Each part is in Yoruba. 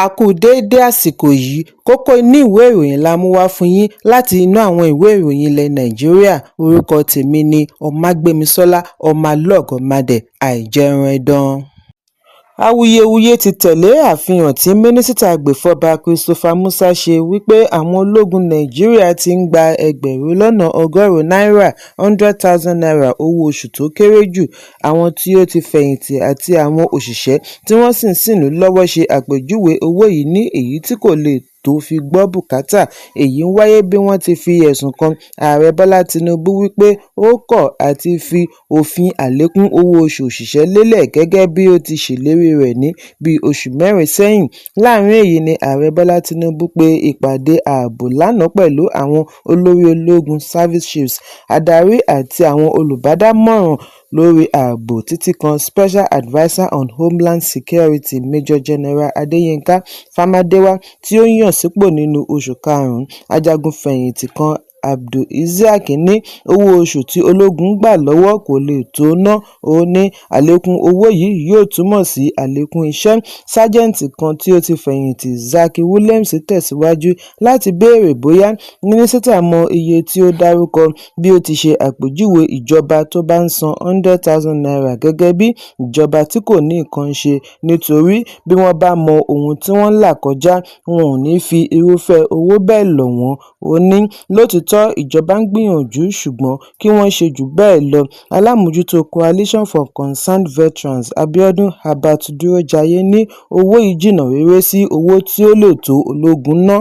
A kú déédé àsìkò yìí. Kókó inú ìwé ìròyìn la mú wá fún yín láti inú àwọn ìwé ìròyìn ilẹ̀ Nàìjíríà. Orúkọ tèmi ni Ọmágbémisọ́lá Ọmọlọ́gọ̀mádé àìjẹun. Awuyewuye ti tẹ̀lé àfihàn tí mínísítà agbèfọ́ba Christopher Musa ṣe wípé àwọn ológun Nàìjíríà ti ń gba ẹgbẹ̀rún lọ́nà ọgọ́rùn-ún náírà ₦100,000 owó oṣù tó kéré jù. Àwọn tí ó ti fẹ̀yìntì àti àwọn òṣìṣẹ́ tí wọ́n sì ń sìnlú lọ́wọ́ ṣe àpèjúwe owó yìí ní èyí tí kò lè tó fi gbọ́ bùkátà. Èyí ń wáyé bí wọ́n ti fi ẹ̀sùn kan Ààrẹ Bọ́lá Tinubu wípé ó kọ̀ àti fi òfin àlékún owó oṣù òṣìṣẹ́ lélẹ̀ gẹ́gẹ́ bí ó ti ṣèlérí rẹ̀ ní bíi oṣù mẹ́rin sẹ́yìn. Láàrin èyí ni Ààrẹ Bọ́lá Tinubu pe ìpàdé ààbò lánàá pẹ̀lú àwọn olórí ológun, service chiefs, adarí àti àwọn olùbádámọ̀ràn lórí ààbò títí kan Special Adviser on Homeland Security Major General Adeyinka Famadewa tí ó yàn sípò nínú oṣù karùn-ún. Ajagun-fẹ̀yìntì kan Abdul Isiaq ní owó oṣù tí ológun ń gbà lọ́wọ́ kò lè tó ná. Ó ní àlékún owó yìí yóò túmọ̀ sí àlékún iṣẹ́. Sájẹ́ǹtì kan tí ó ti fẹ̀yìntì Zaki Williams tẹ̀síwájú láti béèrè bóyá mínísítà mọ iye tí ó dárúkọ bí ó ti ṣe àpèjúwe ìjọba tó bá ń san ₦100,000 gẹ́gẹ́ bí ìjọba tí kò ní nǹkan ṣe nítorí bí wọ́n bá mọ ohun tí wọ́n ń là kọjá, wọn ò ní fi irúfẹ́ owó bẹ́ẹ̀ lọ̀ wọ́n. Ó ní lótìítọ́ ìjọba ń gbìyànjú ṣùgbọ́n kí wọ́n ṣe jù bẹ́ẹ̀ lọ. Alámòójútó Coalition for Concerned Veterans Abiodun Herbert Durojaiye ní owó yìí jìnnà réré sí owó tí ó lè tó ológun ná.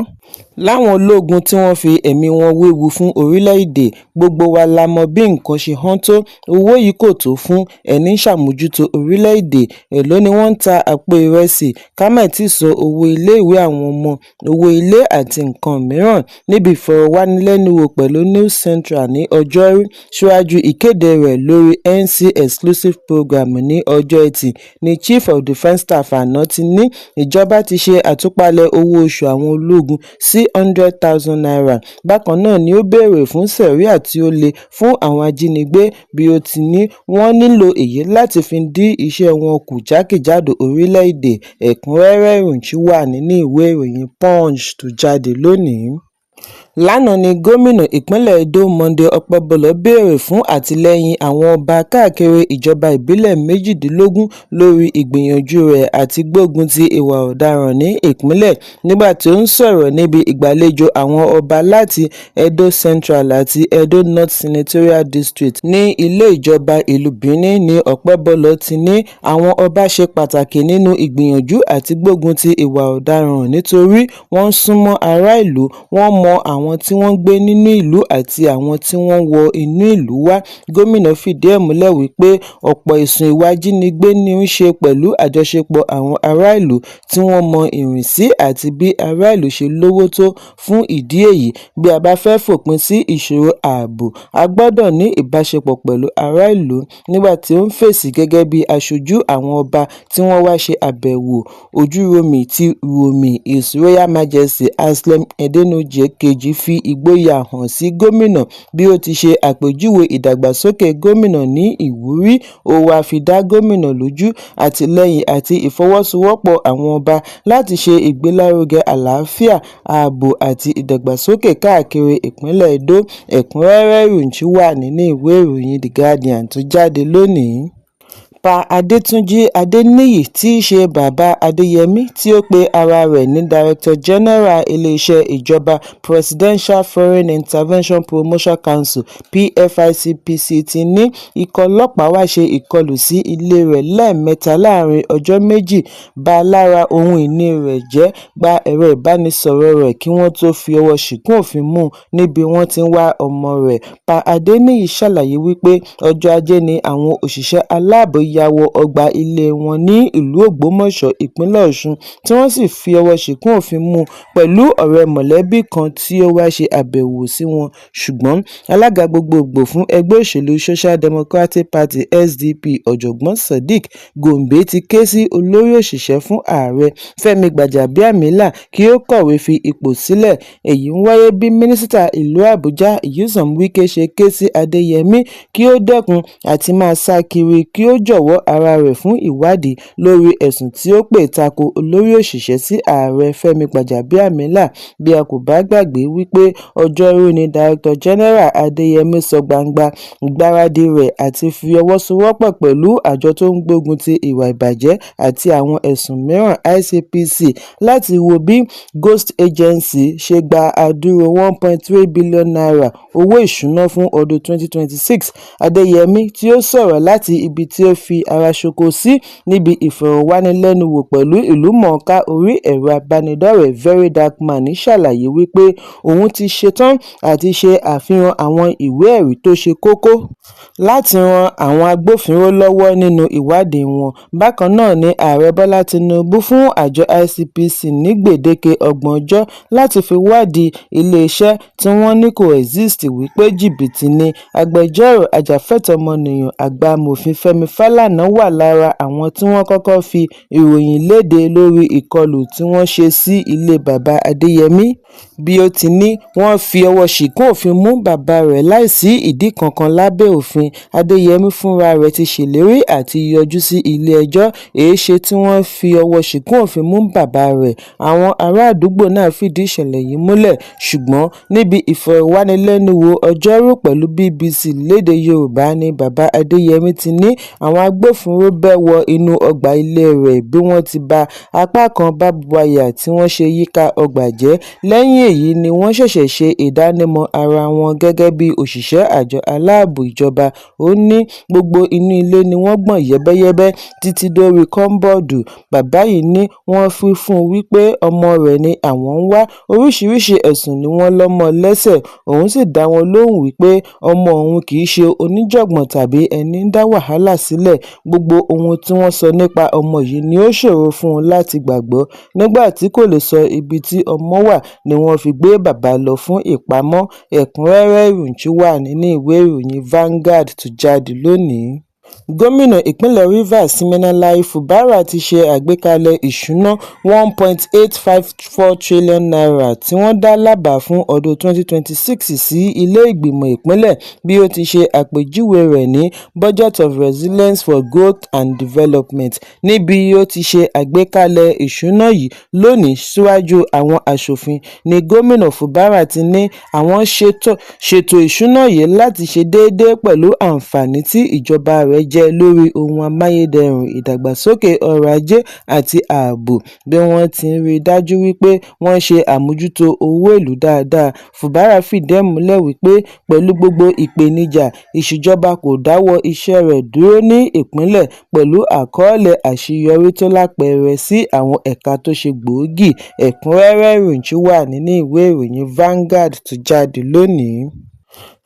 Láwọn ológun tí wọ́n fi ẹ̀mí wọn wewu fún orílẹ̀-èdè, gbogbo wa la mọ bí nǹkan ṣe hán tó, owó yìí kò tó fún ẹní ń ṣàmójútó orílẹ̀-èdè. Èèló ni wọ́n ń ta àpò ìrẹsì, ká má ì tí ì sọ owó iléèwé àwọn ọmọ, owó ilé àti nǹkan mìíràn. Níbi ìfọ̀rọ̀wánilẹ́nuwò pẹ̀lú News Central ní Ọjọ́rú síwájú ìkéde rẹ̀ lórí NC Exclusive Programme ní ọjọ́ Ẹtì ní Chief of Defence Staff àná ti ní ìjọba ti ṣe àtúpalẹ̀ owó oṣù àwọn ológun sí ₦100,000. Bákan náà ni ó béèrè fún sẹ̀ríà tí ó le fún àwọn ajínigbé bí ó ti ní wọ́n nílò èyí láti fi dín iṣẹ́ wọn kù jákèjádò orílẹ̀-èdè. Ẹ̀kúnrẹ́rẹ́ ìròyìn ṣì wà nínú ìwé ìròyìn Punch tó jáde lónìí. Lánàá ní gómìnà ìpínlẹ̀ Edo Monday Okpebholo béèrè fún àtìlẹ́yìn àwọn ọba káàkiri ìjọba ìbílẹ̀ 18 lórí ìgbìyànjú rẹ̀ àti gbógun ti ìwà ọ̀daràn ní ìpínlẹ̀. Nígbà tí ó ń sọ̀rọ̀ níbi ìgbàlejò àwọn ọba láti Edo Central àti Edo North Senatorial District ní ilé ìjọba ìlú Benin ní Okpebholo ti ní àwọn ọba ṣe pàtàkì nínú ìgbìyànjú àti gbógun ti ìwà ọ̀daràn nítorí wọ́n sún mọ́ ará ìlú, wọ́n mọ àwọn tí wọ́n ń gbé nínú ìlú àti àwọn tí wọ́n ń wọ inú ìlú wá. Gómìnà fìdí ẹ̀ múlẹ̀ wípé ọ̀pọ̀ ẹ̀sùn ìwà ìjínigbé ní í ṣe pẹ̀lú àjọṣepọ̀ àwọn ará ìlú tí wọ́n mọ ìrìnsí àti bí ará ìlú ṣe lówó tó. Fún ìdí èyí, bí a bá fẹ́ fòpin sí ìṣòro ààbò, a gbọ́dọ̀ ní ìbáṣepọ̀ pẹ̀lú ará ìlú. Nígbà tí ó ń fèsì gẹ́gẹ́ bí aṣojú àwọn ọba tí wọ́n wá ṣe àbẹ̀wò Ojúròmi ti Uromi, His Royal Majesty Anselm Edenojie Kejì fi ìgboyà hàn sí gómìnà bí ó ti ṣe àpèjúwe ìdàgbàsókè gómìnà ní ìwúrí. Ó wáá fi dá gómìnà lójú àtìlẹ́yìn àti ìfọwọ́sowọ́pọ̀ àwọn ọba láti ṣe ìgbélárugẹ àlàáfíà, ààbò àti ìdàgbàsókè káàkiri ìpínlẹ̀ Edo. Ẹ̀kúnrẹ́rẹ́ ìròyìn ṣì wà nínú ìwé ìròyìn The Guardian tó jáde lónìí. Pa Adétúnjì Adéníyì tí í ṣe bàbá Adéyẹmi, tí ó pe ara rẹ̀ ní Director General iléeṣẹ́ ìjọba Presidential Foreign Intervention Promotion Council (PFIPC), ti ní ikọ̀ ọlọ́pàá wàá ṣe ìkọlù sí ilé rẹ̀ lẹ́ẹ̀mẹ́ta láàrin ọjọ́ méjì, ba lára ohun ìní rẹ̀ jẹ́, gba ẹ̀rọ ìbánisọ̀rọ̀ rẹ̀ kí wọ́n tóó fi ọwọ́ ṣìnkún òfin mú un níbi wọ́n ti ń wá ọmọ rẹ̀. Pa Adéníyì ṣàlàyé wípé ọjọ́ Ajé ni àwọn òṣìṣẹ́ aláàbò ya wọ ọgbà ilé wọn ní ìlú Ògbómọ̀ṣọ́, ìpínlẹ̀ Ọ̀ṣun, tí wọ́n sì fi ọwọ́ ṣìnkún òfin mú un pẹ̀lú ọ̀rẹ́ mọ̀lẹ́bí kan tí ó wáá ṣe àbẹ̀wò sí wọn. Ṣùgbọ́n alága gbogboògbò fún ẹgbẹ́ òṣèlú Social Democratic Party SDP, Ọ̀jọ̀gbọ́n Sadiq Gombe ti ké sí olórí òṣìṣẹ́ fún Ààrẹ Fẹ́mi Gbàjàbíàmílà kí ó kọ̀wé fi ipò sílẹ̀. Èyí ń wáyé bí mínísítà ìlú Àbújá Nyesom Wike ṣe ké sí Adéyẹmi kí ó dẹ́kun àti máa sá kiri, kí ó jọ̀wọ́. jọ̀wọ́ ara rẹ̀ fún ìwádìí lórí ẹ̀sùn tí ó pè tako olórí òṣìṣẹ́ sí Ààrẹ Fẹ́mi Gbàjàbíàmílà. Bí a kò bá gbàgbé wípé Ọjọ́rú ni Director General Adeyemi sọ gbangba ìgbáradì rẹ̀ àti fi ọwọ́ sowọ́pọ̀ pẹ̀lú àjọ tó ń gbógun ti ìwà ìbàjẹ́ àti àwọn ẹ̀sùn mìíràn ICPC láti wo bí Ghost Agency ṣe gba adúrú ₦1.3 billion owó ìṣúná fún ọdún 2026. Adeyemi, tí ó sọ̀rọ̀ láti ibi tí ó fi ara ṣoko sí níbi ìfọ̀rọ̀wánilẹ́nuwò pẹ̀lú ìlúmọ̀ọ́ká orí ẹ̀rọ ìbánidọ́rẹ̀ẹ́ VeryDarkMan, ṣàlàyé wípé òun ti ṣetán àti ṣe àfihàn àwọn ìwé ẹ̀rí tó ṣe kókó láti ran àwọn agbófinró lọ́wọ́ nínú ìwádìí wọn. Bákan náà ni Ààrẹ Bọ́lá Tinubu fún àjọ ICPC ní gbèdéke 30 ọjọ́ láti fi wádìí iléeṣẹ́ tí wọ́n ní kò exist, wípé jìbìtì ni. Agbẹjọ́rò ajàfẹ́tọ̀ọ́ ọmọnìyàn àgbà Amòfin Fẹ́mi Fálànà wà lára àwọn tí wọ́n kọ́kọ́ fi ìròyìn lédè lórí ìkọlù tí wọ́n ṣe sí ilé Bàbá Adéyẹmi. Bí ó ti ní wọ́n fi ọwọ́ ṣìkún òfin mú bàbá rẹ̀ láìsí ìdí kankan lábẹ́ òfin. Adéyẹmi fúnra rẹ̀ ti ṣèlérí àti yọjú sí ilé-ẹjọ́. Èéṣe tí wọ́n fi ọwọ́ ṣìkún òfin mú bàbá rẹ̀? Àwọn ará àdúgbò náà fìdí ìṣẹ̀lẹ̀ yìí múlẹ̀, ṣùgbọ́n níbi ìfọ̀rọ̀wánilẹ́nuwò Ọjọ́rú pẹ̀lú BBC lédè Yorùbá ní Bàbá Adéyẹmi ti ní àwọn agbófinró bẹ́ wọ inú ọgbà ilé rẹ̀ bí wọ́n ti ba apá kan barbed wire tí wọ́n ṣe yíká ọgbà jẹ́. Lẹ́yìn èyí ni wọ́n ṣẹ̀ṣẹ̀ ṣe ìdánimọ̀ ara wọn gẹ́gẹ́ bí òṣìṣẹ́ àjọ aláàbò ìjọba. Ó ní gbogbo inú ilé ni wọ́n gbọ̀n yẹ́bẹ́yẹ́bẹ́ títí dórí kọ́ńbọ́ọ̀dù. Bàbá yìí ní wọ́n wí fún un wípé ọmọ rẹ̀ ni àwọn ń wá, oríṣiríṣiì ẹ̀sùn ni wọ́n lọ mọ́ ọn lẹ́sẹ̀, òun sì dá wọn lóhùn wípé ọmọ òun kì í ṣe oníjàngbọ̀n tàbí ẹni ń dá wàhálà sílẹ̀. Gbogbo ohun tí wọ́n sọ nípa ọmọ yìí ni ó ṣòro fún un láti gbàgbọ́. Nígbà tí kò lè sọ ibi tí ọmọ wà ni wọ́n fi gbé bàbá lọ fún ìpamọ́. Ẹ̀kúnrẹ́rẹ́ ìròyìn wà nínú ìwé ìròyìn Vanguard tó jáde lónìí. Gómìnà ìpínlẹ̀ Rivers Siminalayi Fubara ti ṣe àgbékalẹ̀ ìṣúná ₦1.854 trillion tí wọ́n dá lábàá fún ọdún 2026 sí ilé ìgbìmọ̀ ìpínlẹ̀, bí ó ti ṣe àpèjúwe rẹ̀ ní "Budget of Resilience for Growth and Development". Níbi ó ti ṣe àgbékalẹ̀ ìṣúná yìí lónìí síwájú àwọn aṣòfin ní Gómìnà Fubara ti ní àwọn ṣètò ìṣúná yìí láti ṣe déédé pẹ̀lú àǹfààní tí ìjọba rẹ̀ jẹ lórí ohun amáyédẹrùn, ìdàgbàsókè ọrọ̀ ajé àti ààbò, bí wọ́n ti ń rí dájú wípé wọ́n ṣe àmójútó owó ìlú dáadáa. Fubara fìdí ẹ̀ múlẹ̀ wípé pẹ̀lú gbogbo ìpèníjà, ìṣèjọba kò dáwọ́ iṣẹ́ rẹ̀ dúró ní ìpínlẹ̀, pẹ̀lú àkọọ́lẹ̀ àṣeyọrí tó lápẹẹrẹ sí àwọn ẹ̀ka tó ṣe gbòógì. Ẹ̀kúnrẹ́rẹ́ ìròyìn wà nínú ìwé ìròyìn Vanguard tó jáde lónìí.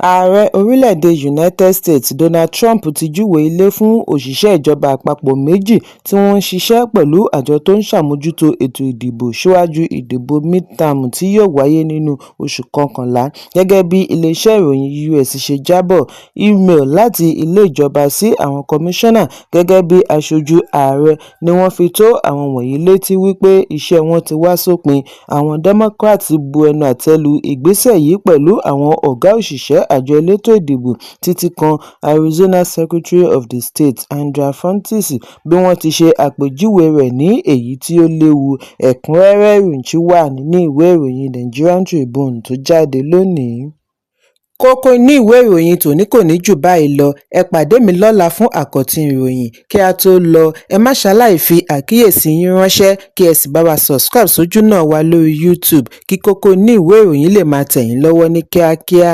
Ààrẹ orílẹ̀-èdè United States Donald Trump ti júwèé ilé fún òṣìṣẹ́ ìjọba àpapọ̀ méjì tí wọ́n ń ṣiṣẹ́ pẹ̀lú àjọ tó ń ṣàmójútó ètò ìdìbò síwájú ìdìbò mid-term tí yóò wáyé nínú oṣù kọkànlá, gẹ́gẹ́ bí ilé-iṣẹ́ ìròyìn US ṣe jábọ̀. Ímeèlì láti ilé ìjọba sí àwọn kọmíṣánná gẹ́gẹ́ bí aṣojú ààrẹ ni wọ́n fi tó àwọn wọ̀nyí létí wípé iṣẹ́ wọn ti wá sópin. Àwọn Democrats bu ẹnu àtẹ́ lu ìgbésẹ̀ yìí, pẹ̀lú àwọn ọ̀gá òṣìṣẹ́ àjọ elétò ìdìbò títí kan Arizona Secretary of State Andrea Fuentes, bí wọ́n ti ṣe àpèjúwe rẹ̀ ní èyí tí ó léwu. Ẹ̀kúnrẹ́rẹ́ ìròyìn wà nínú ìwé ìròyìn Nigerian Tribune tó jáde lónìí. Kókó inú ìwé ìròyìn tòní kò ní jù báyìí lọ. Ẹ pàdé mi lọ́la fún àkọ́tún ìròyìn. Kí a tó lọ, ẹ má ṣaláì fi àkíyèsí yín ránṣẹ́, kí ẹ sì bá wa subscribe sójúnà wa lórí YouTube kí kókó inú ìwé ìròyìn lè máa tẹ̀ yín lọ́wọ́ ní kíákíá.